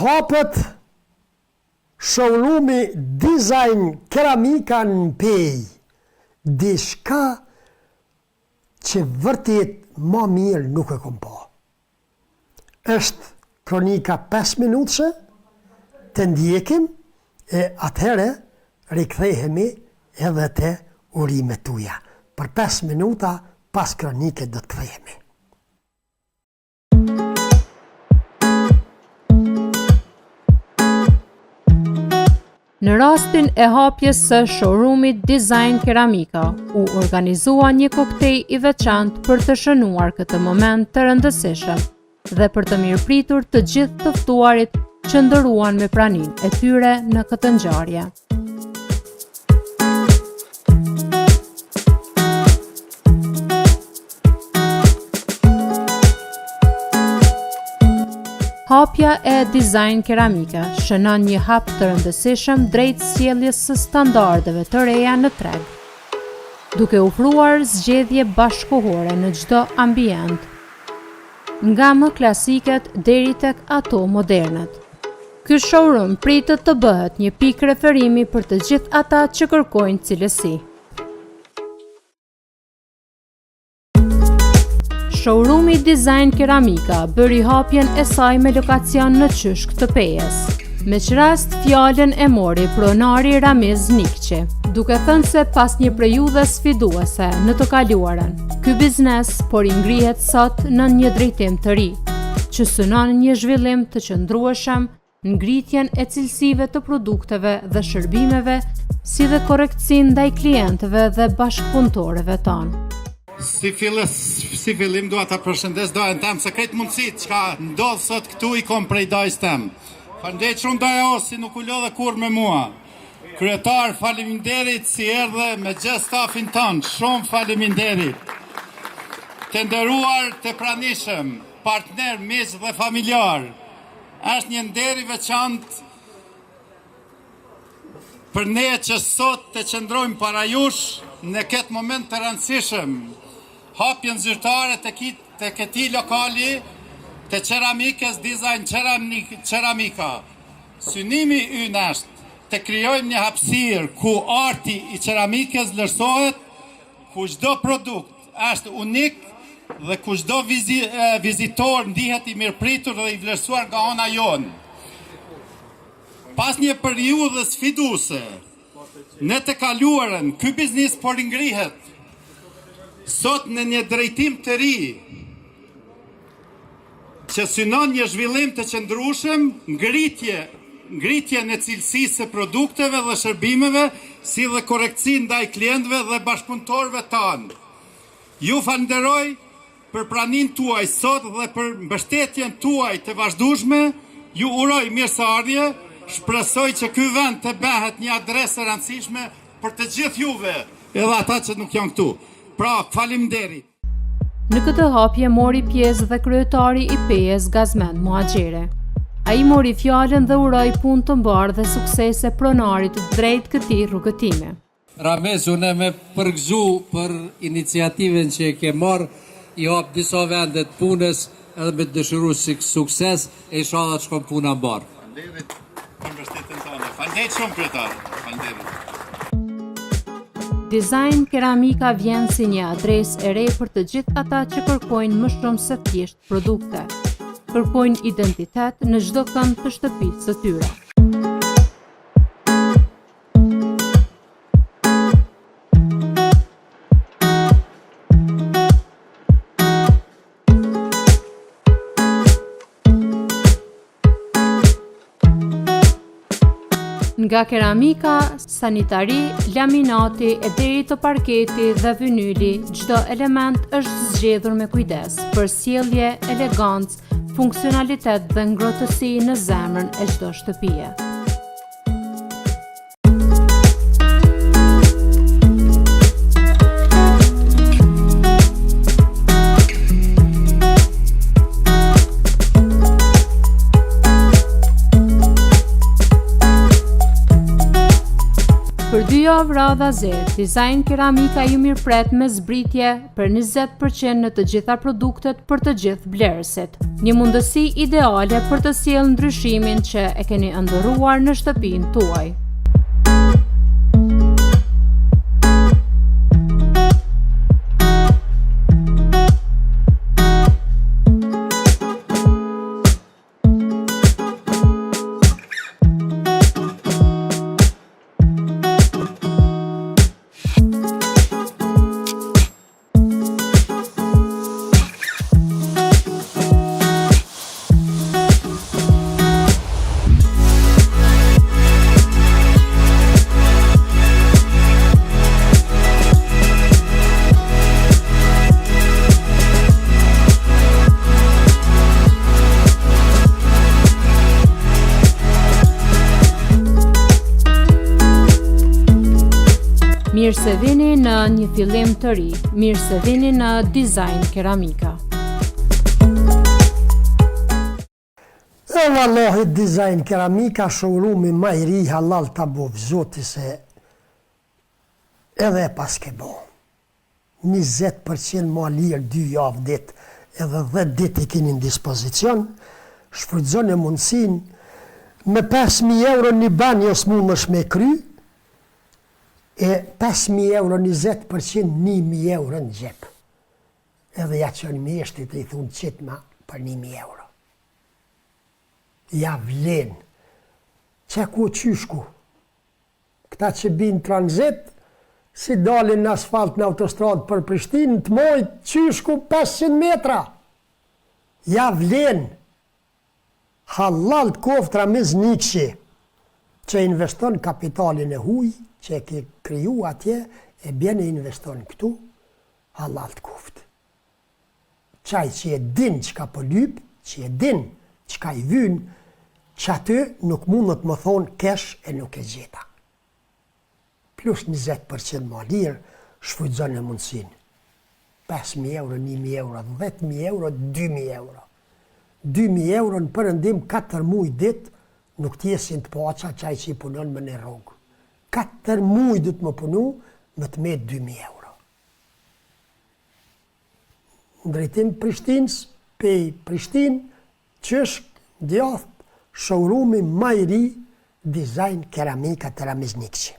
Hapet showroomi Design Keramika në Pejë, diçka që vërtet ma mirë nuk e kom pa. Është kronika 5 minutëshe, të ndjekim e atëherë rikthehemi edhe te urimet tuja. Për 5 minuta pas kronike do të kthehemi. Në rastin e hapjes së showroomit Design Keramika, u organizua një koktej i veçantë për të shënuar këtë moment të rëndësishëm dhe për të mirëpritur të gjithë të ftuarit që nderuan me praninë e tyre në këtë ngjarje. Hapja e Design Keramika shënon një hap të rëndësishëm drejt sjelljes së standardeve të reja në treg, duke ofruar zgjedhje bashkëkohore në çdo ambient, nga më klasiket deri tek ato modernet. Ky showroom pritet të bëhet një pikë referimi për të gjithë ata që kërkojnë cilësi. Showroomi Design Keramika bëri hapjen e saj me lokacion në Qyshk të Pejës. Me ç'rast fjalën e mori pronari Ramiz Nikçi, duke thënë se pas një periudhe sfiduese në të kaluarën, ky biznes po ringrihet sot në një drejtim të ri, që synon një zhvillim të qëndrueshëm ngritjen e cilësive të produkteve dhe shërbimeve, si dhe korrektësinë ndaj klientëve dhe bashkëpunëtorëve tanë. Si filles, si fillim dua ta përshëndes dajën tem se krejt mundësitë çka ndodh sot këtu i kom prej dajës tem. Faleminderit shumë daja o si nuk u lodhe kurrë me mua. Kryetar, faleminderit si erdhe me gjithë stafin tënd, shumë faleminderit. Të nderuar të pranishëm, partner, miq dhe familjar, Është një nder i veçantë për ne që sot të qëndrojmë para jush në këtë moment të rëndësishëm, hapjen zyrtare të, ki, të këtij lokali të qeramikës Design Qeramika. Synimi ynë është të krijojmë një hapësirë ku arti i qeramikës vlerësohet ku çdo produkt është unik dhe ku çdo vizitor ndihet i mirëpritur dhe i vlerësuar nga ana jonë. Pas një periudhe sfiduese, në të kaluarën, ky biznis po ringrihet sot në një drejtim të ri, që synon një zhvillim të qëndrueshëm, ngritje, ngritjen e cilësisë së produkteve dhe shërbimeve, si dhe korrektësi ndaj klientëve dhe bashkëpunëtorëve tanë. Ju falënderoj për praninë tuaj sot dhe për mbështetjen tuaj të vazhdueshme, ju uroj mirëseardhje, shpresoj që ky vend të bëhet një adresë e rëndësishme për të gjithë juve, edhe ata që nuk janë këtu. Pra, faleminderit. Në këtë hapje mori pjesë dhe kryetari i Pejës Gazmend Muhaxheri. Ai mori fjalën dhe uroi punë të mbarë dhe suksese pronarit drejt këtij rrugëtimi. Ramiz, unë me përgëzu për iniciativën që e ke marrë, i hap disa vende të punës edhe me të dëshiru sukses e ishalla të shkon puna mbarë. Faleminderit për mbështetjen tënde. Faleminderit shumë kryetar. Faleminderit. Design Keramika vjen si një adresë e re për të gjithë ata që kërkojnë më shumë se thjesht produkte. Kërkojnë identitet në çdo kënd të shtëpisë së tyre. Nga keramika, sanitari, laminati e deri te parketi dhe vinyli, çdo element është zgjedhur me kujdes për sjellje, elegancë, funksionalitet dhe ngrohtësi në zemrën e çdo shtëpie. Për dy. Dy javë radhazi, Design Keramika ju mirëpret me zbritje për 20% në të gjitha produktet për të gjithë blerësit. Një mundësi ideale për të sjellë ndryshimin që e keni ëndërruar në shtëpinë tuaj. Mirë se vini në një fillim të ri. Mirë se vini në Design Keramika. E vallahi Design Keramika showroomi ma i ri hallall ta boft zoti se edhe e paske bo. 20% ma lirë dy javë ditë edhe 10 ditë i kini në dispozicion, shfrytëzone mundësinë, me 5.000 euro një banjo s'mundesh me kry, e 5.000 euro 20% 1.000 euro në xhep. Edhe ja çon mjeshtrit e i thunë qitma për 1.000 euro. Ja vlen. Qe ku qyshku? Këta që bin tranzit, si dalin në asfalt në autostradë për Prishtinë, të majtë qyshku 500 metra. Ja vlen. Hallall të koftë Ramiz Nikçi, që investon kapitalin e huj, që e ke kriju atje, e bjen e investon këtu, hallall të koftë. Qaj që e din çka po lyp, që e din çka i vyn, qaty nuk mundet me thonë kesh e nuk e gjeta. Plus 20% ma lirë, shfrytëzone mundësinë. 5.000 euro, 1.000 euro, 10.000 euro, 2.000 euro. 2.000 euro në përëndim 4 muj dit nuk t'jesin të paça qaj që i punon me një rrogë. 4 muj dit më punu me të met 2.000 euro. Në drejtim Prishtinës, Pejë Prishtinë, Qyshk, djathtë, showroomi ma i ri, Design Keramika te Ramiz Nikçi.